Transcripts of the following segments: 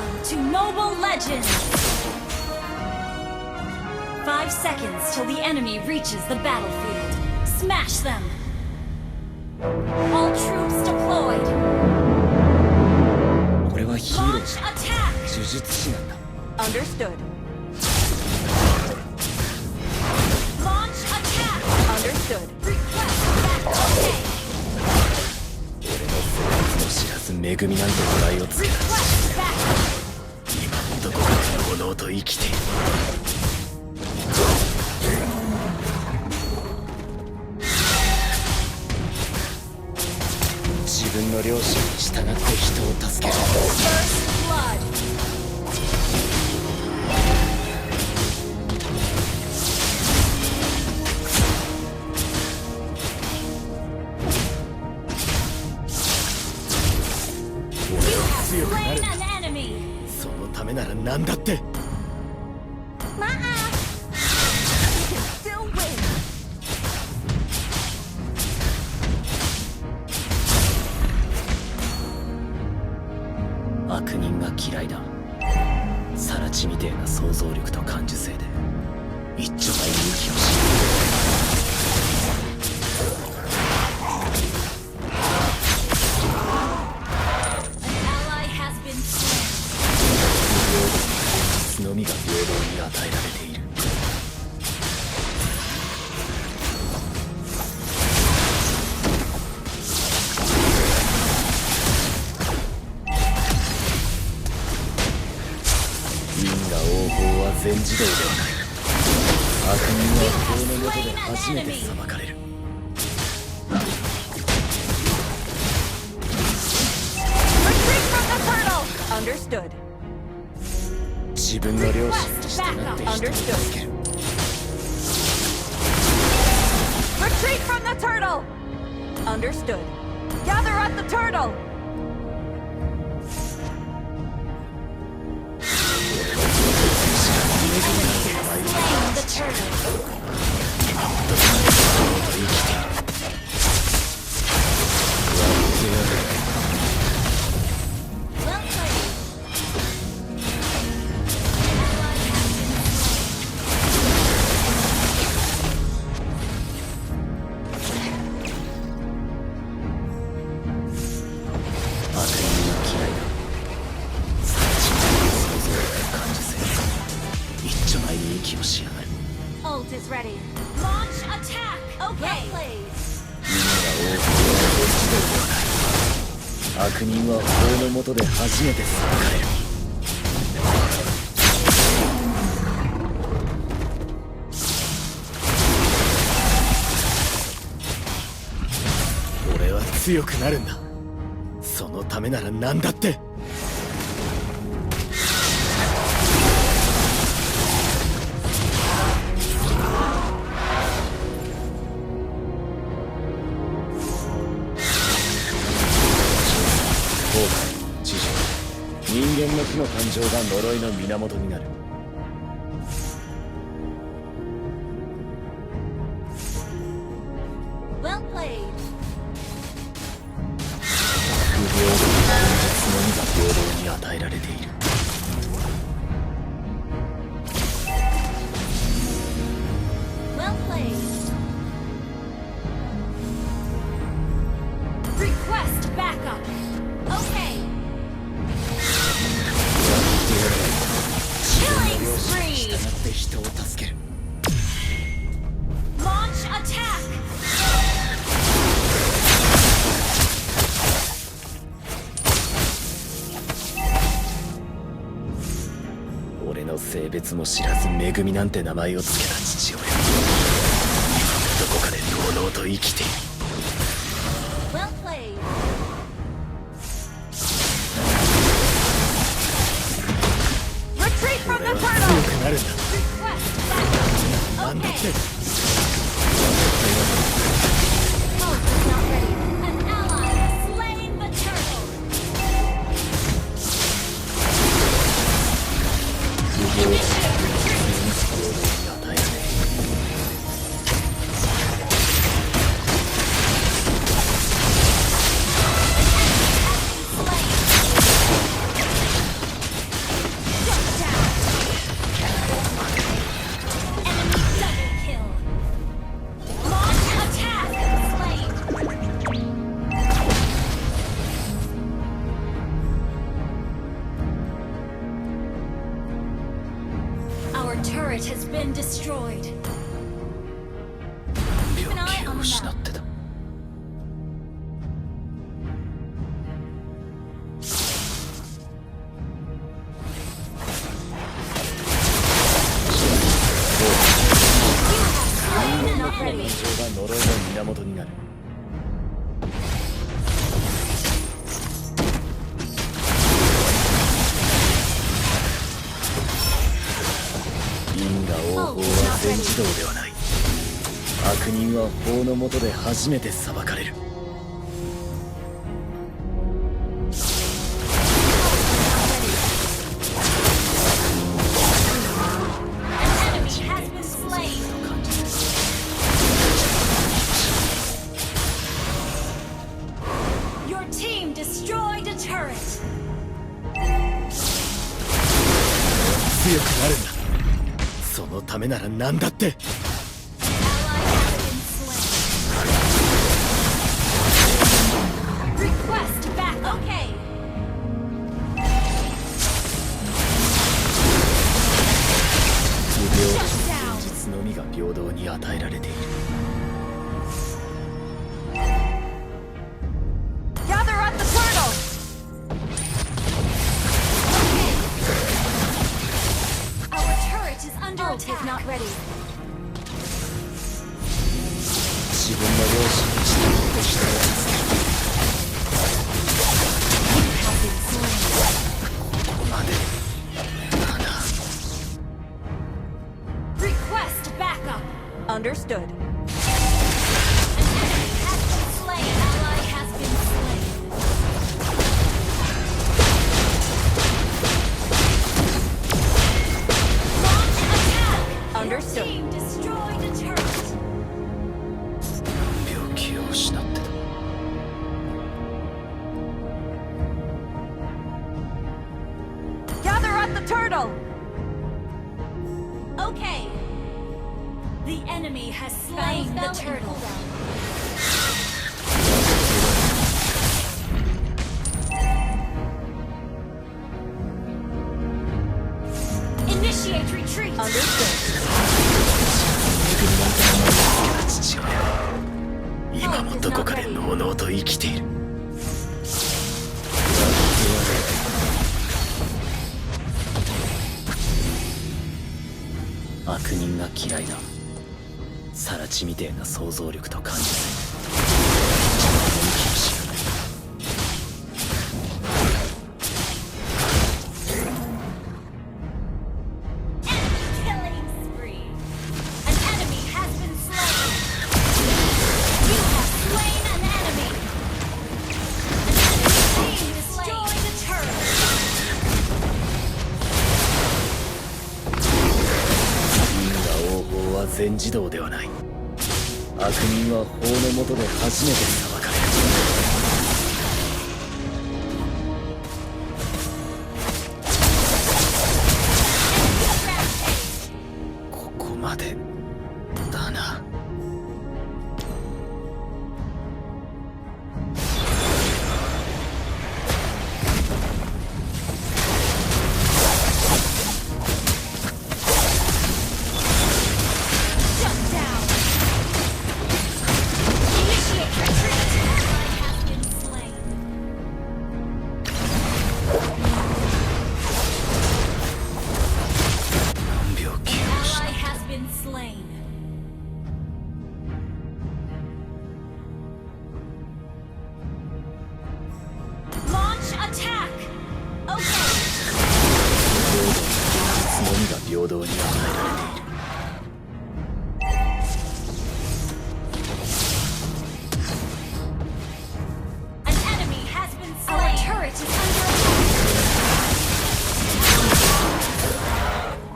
Welcome to Mobile Legends! 5 seconds till the enemy reaches the battlefield. Smash them! All troops deployed! 俺はヒーロー Launch attack! 呪術師なんだ。 Understood. Launch attack! Understood. Request back okay! 俺の生活も知らず恵みなんて笑いをつけた。 Request back! 今もどこかでのうのうと生きている。自分の良心に従って人を助ける。 First blood! 俺は強くな Slain る。 an enemy! そのためなら何だって。 Still win. 悪人が嫌いだ。サラチみてえな想像力と感受性で一丁前に息をし Ally has been slain. 実のみが平等に与えられている。因果応報は全自動ではない。悪人は法の下で初めて裁かれる。 Retreat from the turtle. Understood. 自分の良心に従って人を助ける。 Retreat from the turtle. Understood. Gather at the turtle. Slain the turtle. Well played. Ally has been slain. 悪人が嫌いだ。サラチみたいな想像力と感受性で一丁前に息をしやがる。 Ult is ready. Launch attack. Okay. Well played. 因果応報は全自動ではない。悪人は法の下で初めて裁かれる。 俺は強くなるんだ。そのためなら何だって。後悔、知事、人間の負の感情が呪いの源になる。 Well played. 不平等な現実のみが平等に与えられている。 Well played. Request backup. Okay. Killing 従 spree. って人を助ける。 Launch attack. 俺の性別も知らず恵みなんて名前を付けた父親。今どこかでのうのうと生きている。 Well played. Retreat from 俺 the は強 turtle. くなるんだ。 Request backup. なんだって。 Okay. Ult is not ready. An ally has slain the turtle. 不平等な現実のみが平等に与えられる。 Slain. turret has been destroyed. 病気を失ってた。この現象が呪いの源になる。因果応報は全自動ではない。悪人は法の下で初めて裁かれる。強くなるんだ。そのためなら何だって。現実のみが平等に与えられている。自分の両親に従ってしたやつ。ここまでだな。Request backup. Understood. An enemy has been slain. Ally has been slain. Launch attack. Understood. Your team destroyed a turret. 病気を失ってた。Gather at the turtle. Okay. The enemy has slain the turtle. Initiate retreat. Understood. 父親、今もどこかでのうのうと生きている。悪人が嫌いだ。サラチみてえな想像力と感受性。Killing spree. An enemy has been slain. You have slain an enemy. An enemy team destroyed a turret. 因果応報は全自動ではない。悪人は法の下で初めて裁かれる。ここまでだな。Shut down. Initiate retreat. Ally has been slain. Ally has been slain. Launch attack. Okay. のみが平等に与えられている。An enemy has been slain. Our turret is under attack.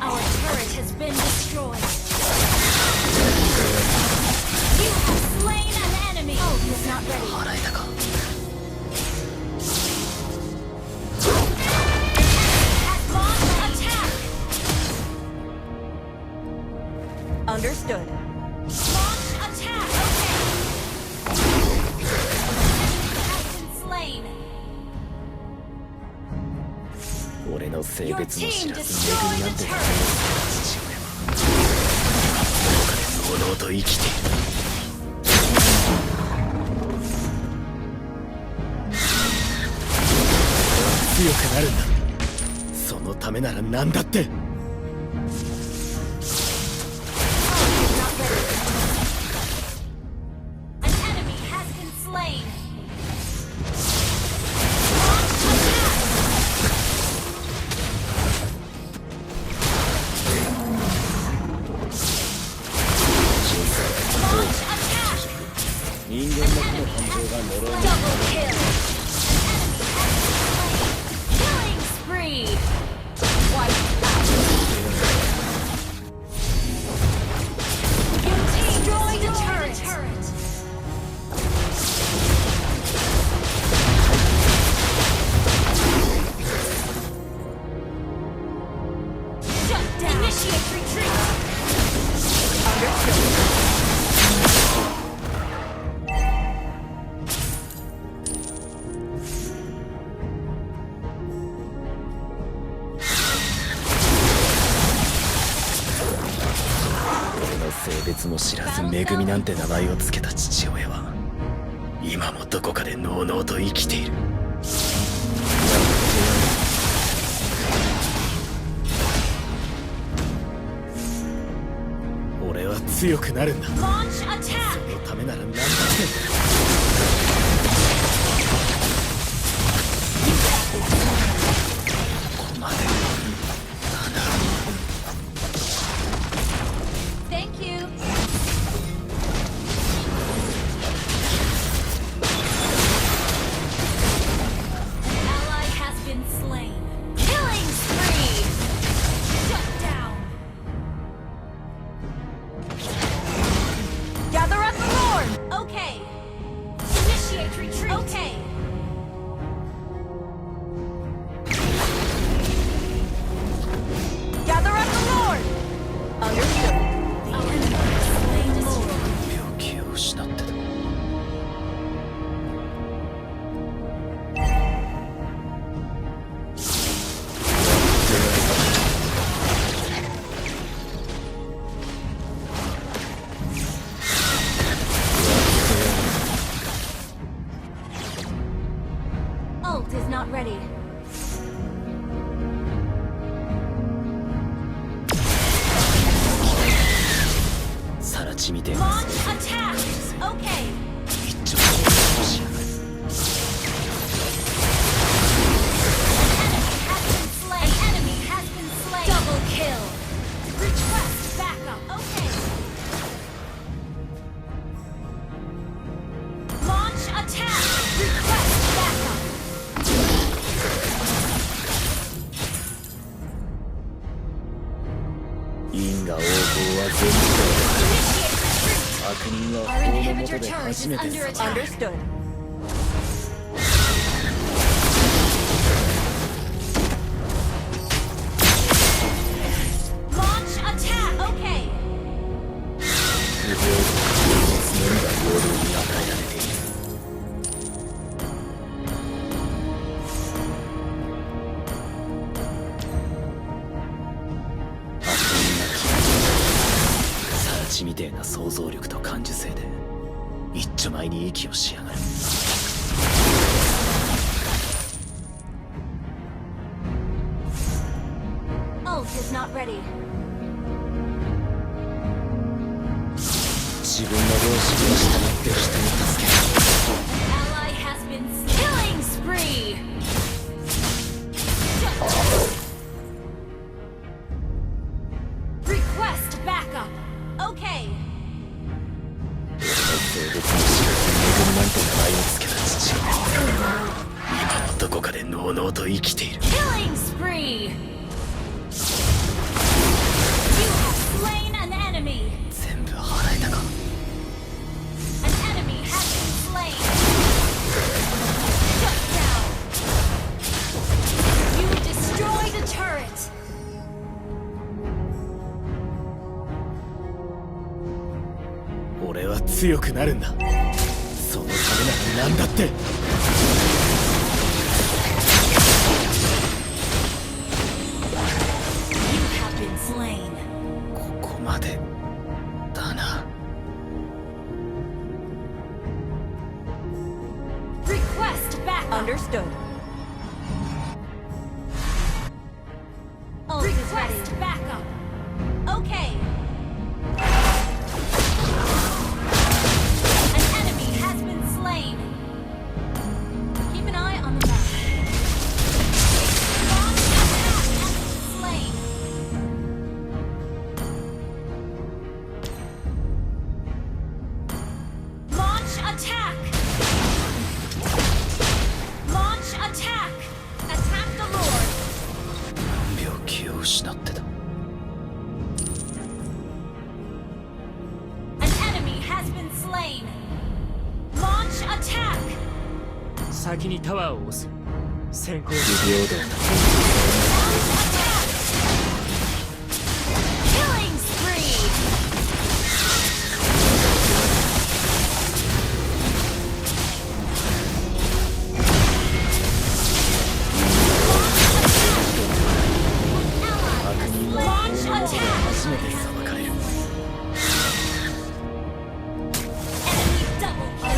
Our turret has been destroyed. You have slain an enemy. Oh, he's not ready. 払えたか。Has launched attack. Understood. Launch attack. Okay. Has been slain. 俺の性別も知らず恵みなんてYour team destroyed the turret. 父親。のうのうと生きている。強くなるんだ。そのためなら何だって。人間の負の感情が呪いに 性別も知らず恵みなんて名前を付けた父親は今もどこかでのうのうと生きている。俺は強くなるんだ。そのためなら何だって。ここまでis not ready. Launch attack! Okay. An enemy has been slain. Double kill. Request backup. Okay. Launch attack. Request backup. Our inhibitor turret is under attack. Understood. Launch attack. Okay. Ult みてえな想像力と感受性で一丁前に息をしやがる。Ult is not ready. 自分の良心に従って人に助ける。 An ally has been killing spree. Request backup. Okay. 性別も知らず恵みなんて名前を付けた父親は今もどこかでのうのうと生きている。 Killing spree. You have slain an enemy. 全部払えたか。 An enemy has been slain. Shut down. You destroyed a turret. 俺は強くなるんだ。そのためなら何だって。 You have been slain. ここまでだな。Request backup. Okay. An enemy has been slain. Keep an eye on the map. Launch attack has been slain. Launch attack. Launch attack. Attack the Lord. 病気を失ってた。 An enemy has been slain. Launch attack. 先にタワーを押す。先行不平等な Killing spree. Launch attack. 初めて裁かれる。 Enemy double kill.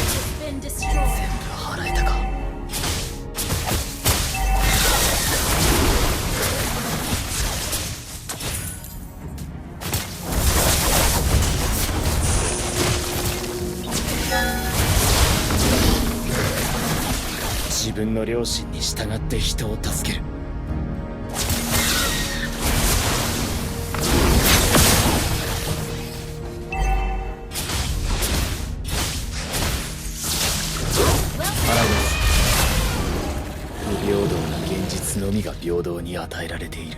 Has been destroyed. 払えたか。自分の良心に従って人を助ける。不平等な現実のみが平等に与えられている。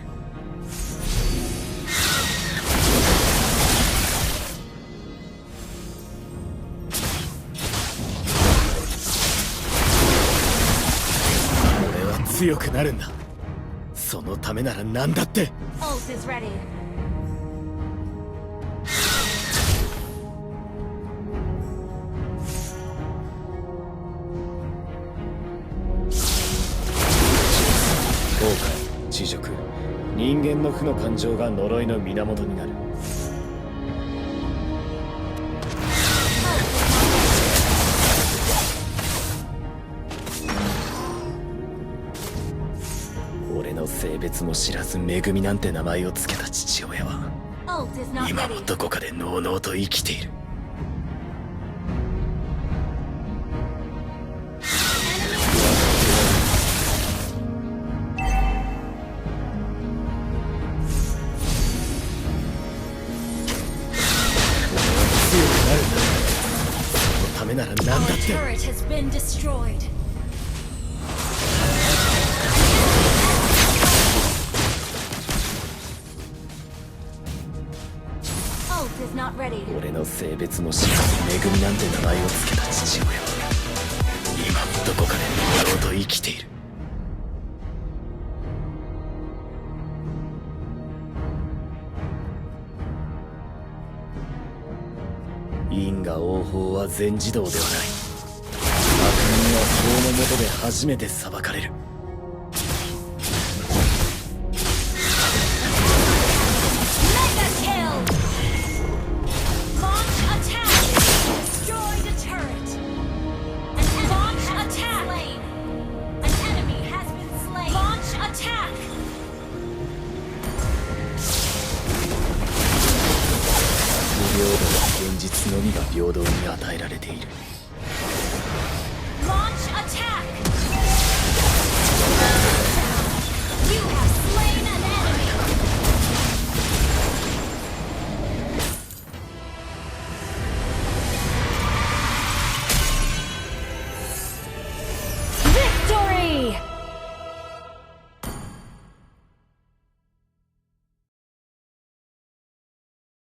俺は強くなるんだ。そのためなら何だって。 Ult is ready.後悔、恥辱、人間の負の感情が呪いの源になる。俺の性別も知らず恵みなんて名前を付けた父親は Ult is not 今も ready. どこかでのうのうと生きている。 強くなるんだ。そのためなら何だ Our って。 turret has been destroyed. Ult is not ready. 俺の性別も知らず恵みなんて名前を付けた父親は今もどこかでのうのうと生きている。因果応報は全自動ではない。悪人は法の下で初めて裁かれる。 Mega kill! Launch attack! Destroy the turret! Launch attack! An enemy has been slain! Launch attack! 不平等な現実のみが平等に与えられている。 Launch attack!